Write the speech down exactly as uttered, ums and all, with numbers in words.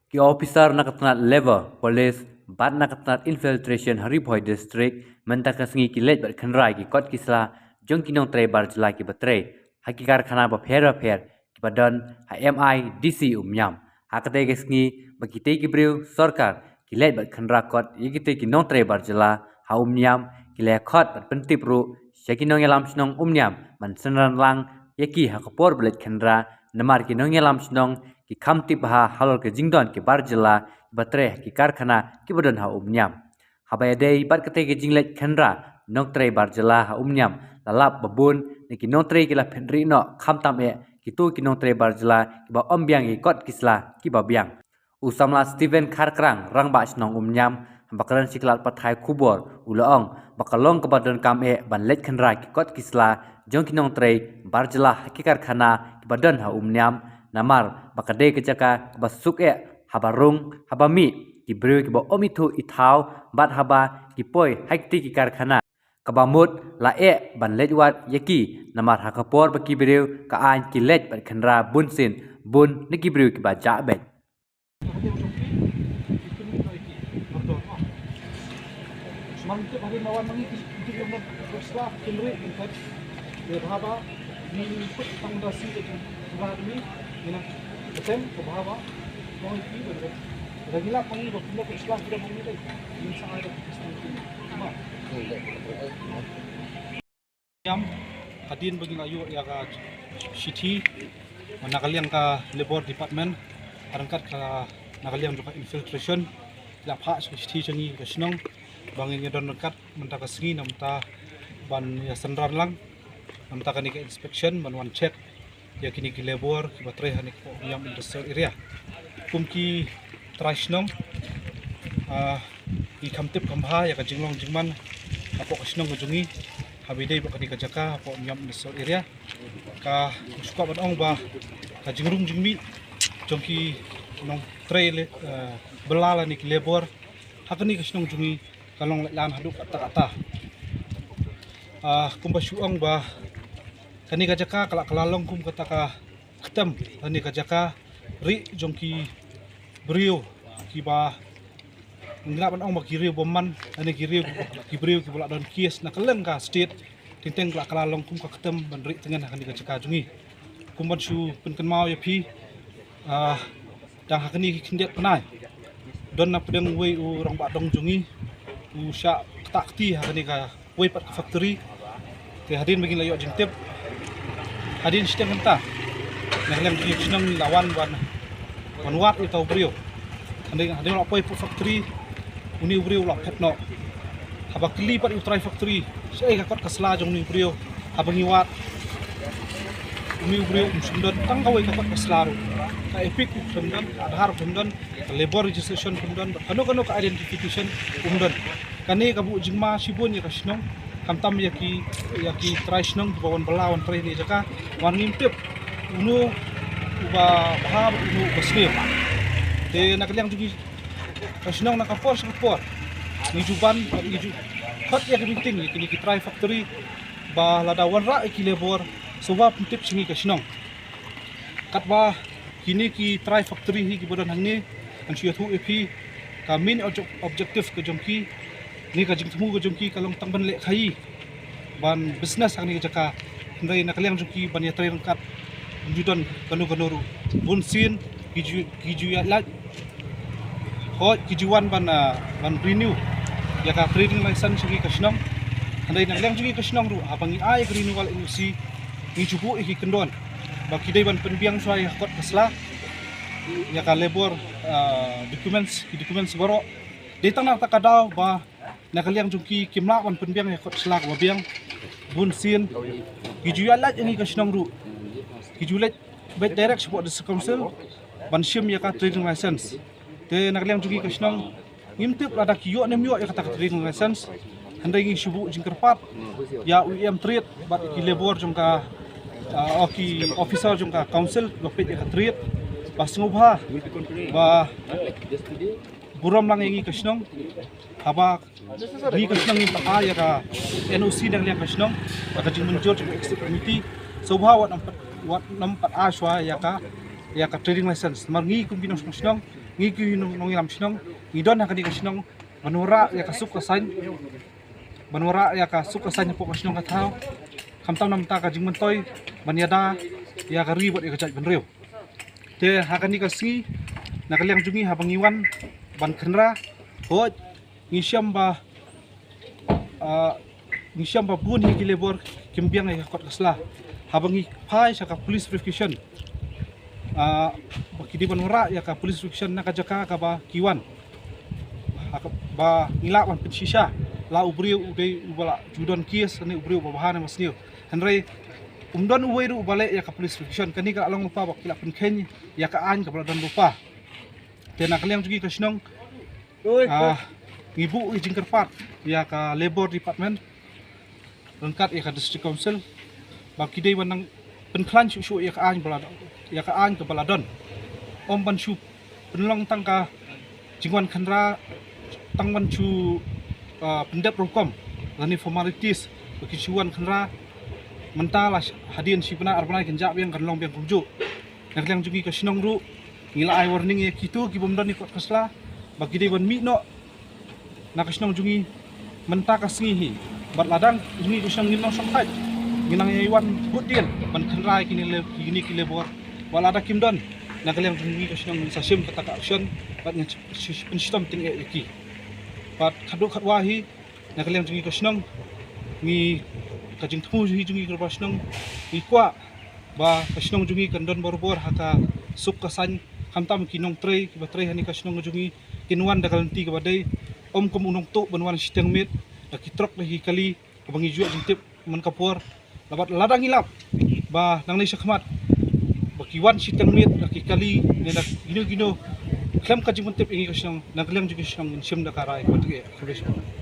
Ki officer na ka tnat Labour, Police bad na ka tnat Infiltration ha Ri Bhoi District mynta ka sngi ki leit bad khynra ïa ki kot ki sla jong ki nongtrei bar jylla kiba trei ha ki karkhana bapher bapher kiba don ha M I D C Umïam. Ha katei ka sngi ba kitei ki briew sorkar ki leit bad khynra kot ïa kitei ki nongtrei bar jylla ha Umïam, ki la ïa khot bad pyntip ruh sha ki nongïalam shnong Umïam ban synran lang ïa ki ha ka por ba leit khynra, namar ki nongïalam shnong ki kham tip bha halor ka jingdon ki bar jylla kiba trei ha ki karkhana kiba don ha Umïam. Haba ïadei bad katei ka jingleit khynra nongtrei bar jylla ha Umïam, la lap ba bun na ki nongtrei ki la pynrieh noh, khamtam eh kito ki nongtrei bar jylla kiba ym biang ïa ki kot ki sla kiba biang. U samla Stephen Kharkrang, rangbah shnong Umïam, haba kren sha ki lad pathai khubor, u la ong ba ka long kaba donkam eh ban leit khynra ki kot ki sla jong ki nongtrei bar jylla ha ki karkhana kiba don ha Umïam, namar ba ka dei ka jaka kaba suk eh haba rung, haba mih ki briew kiba ym ithuh ithaw bad haba ki poi ha kitei ki karkhana. Kaba mut la eh ban leit wad ïa ki, namar ha ka por ba ki briew ka aiñ ki leit bad khynra bunsien bun na ki briew kiba jah beit. Umïam, hadien ba ngi la ïoh ïa ka shithi na ka liang ka Labour Department, ryngkat ka na ka liang jong ka Infiltration, la phah shithi sha ngi ka shnong ba ngin ïa don ryngkat mynta ka sngi, namar ban ïa synran lang namar kane ka inspection, ban wan check ïa kine ki labour kiba trei ha kane ka Umïam Industrial Area. Kum ki trai shnong, ah, ngi kham tip kham bha ïa ka jinglong jingman hapoh ka shnong ka jong ngi, haba ïadei bad kane ka jaka hapoh Umïam Industrial Area. Ka shu kwah ban ong ba ka jingrung jingmih jong ki nongtrei le, eh, bylla lane ki labour ha kane ka shnong jong ngi ka long leh lan haduh katta katta. Ah, kumba shu ong ba kane ka jaka ka la, ka la long kum kata ka ktem lane ka jaka rieh jong ki briew kiba ngi lah ban ong ba ki riew bymman, lane ki riew, ki briew kiba la don case na kylleng ka state. Teng teng ka la, ka la long kum ka ktem ban rieh tngen ha kane ka jaka jong ngi. Kum ban shu pynkynmaw ïa phi, ah, dang ha kine ki khyndiat bnai, don na pdeng uwei u rangbah dong jong ngi u shah ktah kti ha kane kawei pat ka factory. Te hadien ba ngi la ïoh jingtip, hadien shiteng kynta, na ka liang jong ngi ka shnong ngi la wan, wan, wan wad ïa uta u briew. Hadien, hadien la poi hapoh factory, une u briew u la phet noh. Haba kylli pat ïa u trai factory shaei ka kot ka sla jong une u briew, haba ngi wad, une u briew um shym don tang kawei ka kot ka sla ruh. Ka EPIC um shym don, ka Aadhaar um shym don, ka labour registration um don, bad kano kano ka identification um don. Kane ka buh jingma shibun ïa ka shnong, khamtam ïa ki, ïa ki trai shnong kiba wan bylla wan trei ha kane ka jaka, wan ngim tip uno uba bha bad uno uba sniew. Te na ka liang jong ngi ka shnong, na ka por sha ka por ngi ju ban, ngi ju khot ïa ka meeting ïa kine ki trai factory ba lada wanrah ïa ki labour, sngewbha pyntip sha ngi ka shnong. Katba kine ki trai factory hi kiba don hangne, ngan shu ïathuh ïa phi, ka main obje-, objective ka jong ki, ne ka jingthmu ka jong ki ka long tang ban leh khaïi, ban business ha kane ka jaka. Hynrei na ka liang jong ki ban ïatrei ryngkat, ym ju don kano kano ruh. Bunsien ki ju, ki ju ïaid lait, hooid ki ju wan ban, ah, ban renew ïa ka trading license jong ki ka shnong. Hynrei na ka liang jong ki ka shnong ruh, haba ngi ai ka renewal N O C, ngi ju buh ïa ki kyndon ba ki dei ban pynbiang shuwa ïa ka kot ka sla, ïa ka labour, ah, documents, ki documents baroh. Dei tang na kata ka daw ba na ka liang jong ki kim lah ban pynbiang ïa ka kot sla kaba biang. Bunsien ki ju ïaid lait ïa ngi ka shnong ruh, ki ju leit beit direct shapoh District Council ban shim ïa ka trading license. Te na ka liang jong ki ka shnong, ngim tip lada ki ïoh ne ym ïoh ïa kata ka trading license. Hynrei ngi shu buh jingkyrpad ïa u E M Trade bad ki labour jong ka, ah, o ki officer jong ka council ba peit ïa ka trade, ba sngewbha ba burom lang ïa ngi ka shnong. Haba ngi ka shnong ngim pat ai ïa ka N O C na ka liang ka shnong, ïa ka jingmynjur jong ka executive committee, sngewbha wat nym pat, wat nym pat ai shuwa ïa ka, ïa ka trading license. Namar ngi kum ki nongshong shnong, ngi ki nong, nongïalam shnong, ngi don ha kane ka shnong ban wanrah ïa ka suk ka saiñ, ban wanrah ïa ka suk ka saiñ hapoh ka shnong ka thaw, khamtam namar ka jingmyntoi ban ïada ïa ka ri bad ïa ka jaitbynriew. Te ha kane ka sngi, na ka liang jong ngi haba ngi wan ban khynra, hooid, ngi shem ba, ah, ngi shem ba bun hi ki labour kim biang ïa ka kot ka sla. Haba ngi phai sha ka police verification, ah, ba ki dei ban wanrah ïa ka police verification na ka jaka kaba ki wan. Ha kaba ngi lah ban pynshisha, la u briew u dei uba la ju don case ne u briew uba bha ne ba sniew. Hynrei um don uwei ruh uba leh ïa ka police verification. Kane ka la long lypa ba ki la pynkheiñ ïa ka aiñ kaba la don lypa. Te na ka liang jong ngi ka shnong, ah, ngi buh ïa ka jingkyrpad ïa ka Labour Department ryngkat ïa ka District Council ba ki dei ban nang pynkhlaiñ shuh shuh ïa ka aiñ ba la, ïa ka aiñ kaba la don. Ym ban shu pynlong tang ka jingwan khynra, tang ban shu, ah, pyndep rukom lane formalities ba ki shu wan khynra. Mynta la hadien shi bnai ar bnai kan jah biang, kan long biang kumjuh. Na ka liang jong ngi ka shnong ruh ngi la ai warning ïa kito ki bym don ïa kot ka sla ba ki dei ban mih noh na ka shnong jong ngi mynta ka sngi hi. Bad lada jong ngi ka shnong ngim nang shongthait, ngin nang ïa wan bud dien ban khynra ïa kine le, kine ki labour. Bad lada kim don, na ka liang jong ngi ka shnong ngin sa shim kata ka action bad ngin pynshitom tyngeh ïa ki. Bad khatduh khatwai hi, na ka liang jong ngi ka shnong, ngi, ka jingthmu hi jong ngi ka shnong, ngi kwah ba ka shnong jong ngi kan don barabor ha ka suk ka saiñ, khamtam ki nongtrei kiba trei ha kane ka shnong jong ngi kin wan da ka lynti kaba dei, ym kum u nongtuh ban wan shiteng miet da ki trok da ki kali kaba ngi ju ïoh jingtip man ka por. Bad lada ngi lap ba nangne shakhmat ba ki wan shiteng miet da ki kali ne da kino kino khlem ka jingpyntip ïa ngi ka shnong, na ka liang jong ngi ka shnong ngin shim da ka rai kaba tyngeh.